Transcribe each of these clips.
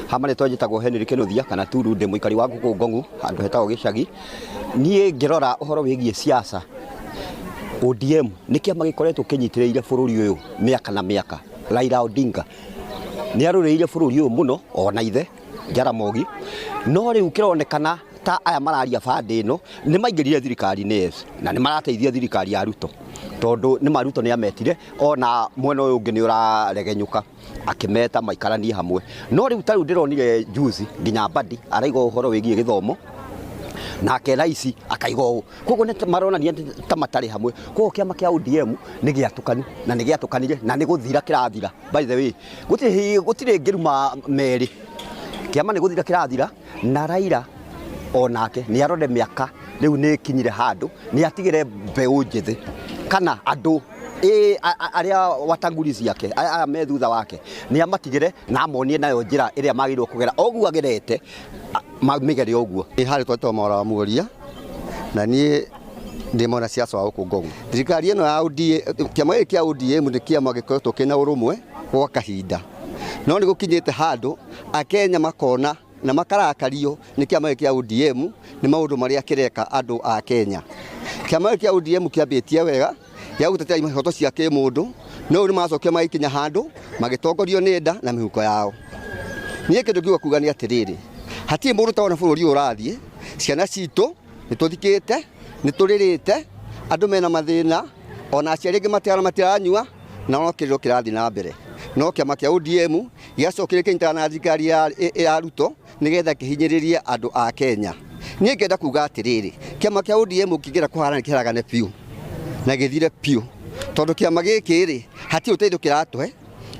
Ha marĩtwa njĩtagwo Henry Kĩnuthia kana Turu, ndĩ mũikari wa gũkũ Ngong'u handũ hetagwo gĩcagi. Niĩ ngĩrora ũhoro wĩgiĩ siasa, ODM nĩ kĩama gĩkoretwo kĩnyitĩrĩire bũrũri ũyũ mĩaka na mĩaka. Raila Odinga nĩ arũĩrĩire bũrũri ũyũ mũno ona ithe Jaramogi, no rĩu kĩronekana ta aya mararia bandĩ ĩno nĩ maingĩrire thirikari-inĩ, yes, na nĩ marateithia thirikari ya Ruto tondũ nĩ ma Ruto nĩ ametire ona mwena ũyũ ũngĩ nĩ ũraregenyũka akĩmeta maikaranie hamwe. No rĩu ta rĩu ndĩronire juzi nginya Mbadi araiga ũhoro wĩgiĩ gĩthomo nake raici akaiga ũũ, koguo nĩ maronania ta matarĩ hamwe. Koguo kĩama kĩa ODM nĩ gĩatũkanu na nĩ gĩatũkanire na nĩ gũthira kĩrathira. By the way, gũtirĩ ngĩruma merĩ, kĩama nĩ gũthira kĩrathira na Raila onake nĩ arore mĩaka rĩu nĩ ĩkinyire handũ nĩ atigĩre mbeũ njĩthĩ kana andũ arĩa watangulizi ake aya me thutha wake nĩ amatigĩre na amonie nayo njĩra ĩrĩa magĩrĩirwo kũgera oguo agerete mamĩgere ũguo. Nĩ harĩ twetwo Mwaura wa Muoria na niĩ ndĩ mwanasiasa wa gũkũ Ngong'u. Thirikari ĩno ya ODM, kĩama gĩkĩ kĩa ODM nĩ kĩama gĩkoretwo kĩna ũrũmwe gwa kahinda, no nĩ gũkinyĩte handũ Akenya makona na makarakario nĩ kĩama gĩkĩ kĩa ODM nĩ maũndũ marĩa kĩreka andũ a Kenya. Kĩama gĩkĩ kĩa ODM kĩambĩtie wega gĩa gũtetera ihoto cia kĩmũndũ, no rĩu nĩ macokire magĩkinya handũ magĩtongorio nĩ nda na mĩhuko yao. Niĩ kĩndũ ngiuga kuga nĩ atĩrĩrĩ, hatirĩ mũndũ ũtarona bũrũri ũyũ ũrathiĩ, ciana citũ nĩ tũthikĩte, nĩ tũrĩrĩte, andũ mena mathĩna, ona aciari angĩ matiranyua, na no kĩrĩro kĩrathiĩ na mbere. No kĩama kĩa ODM gĩacokire kĩnyitana na thirikari ya Ruto nĩgetha kĩhinyĩrĩrie andũ a Kenya. Niĩ ngenda kuga atĩrĩrĩ, kĩama kĩa ODM kĩngĩenda kũharana kĩharagane biũ na gĩthire biũ, tondũ kĩama gĩkĩ rĩ hatirĩ ũteithio kĩratũhe,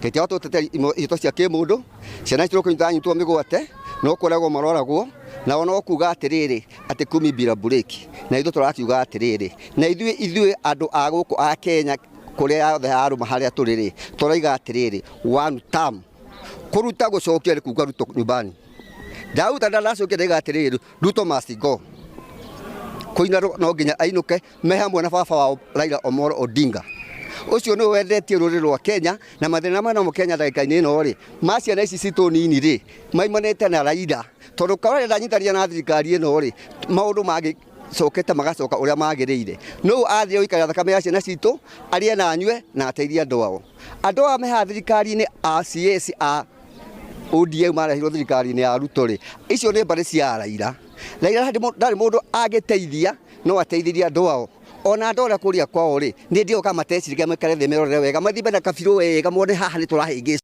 gĩtirahota gũtetea ihoto cia kĩmũndũ, ciana citũ no kũnyitwo mĩgwate, no kũragwo maroragwo, nao no kuga atĩrĩrĩ atĩ kumi bila breki, na ithuĩ tũrakiuga atĩrĩrĩ, na ithuĩ andũ a gũkũ a Kenya kũrĩa yothe yarũma harĩa tũrĩ rĩ, tũraiga atĩrĩrĩ, one term kũruta gũcokia nĩ kuga Ruto nyumbani. Ndaruta ndacokia ndaiga atĩrĩrĩ, Ruto must go. Kũina no nginya ainũke me hamwe na baba wao Raila Omolo Odinga. Ũcio nĩwe wendetie rũrĩrĩ rwa Kenya na mathĩna marĩa namo Kenya ndagĩka-inĩ ĩno rĩ, ma ciana ici citũ nini rĩ, maimanĩte na Raila. Tondũ korwo ndanyitanĩra na thirikari ĩno rĩ, maũndũ mangĩcokete magacoka ũrĩa magĩrĩire. Nũũ athire gũikarĩra thakame ya ciana citũ, arĩe na anyue na ateithie andũ ao. Andũ aya me haha thirikari-inĩ a CS a ODM marehirwo thirikari-inĩ ya Ruto rĩ, icio nĩ mbarĩ cia Raila. Raila ndarĩ mũndũ angĩteithia, no ateithirie andũ ao. Ona andũ arĩa kũrĩa kwao rĩ, nĩ ndĩoka mateciragia maikare thĩ merorere wega, mathiĩ mena kabirũ wega mone haha nĩ tũrahĩngĩcwo.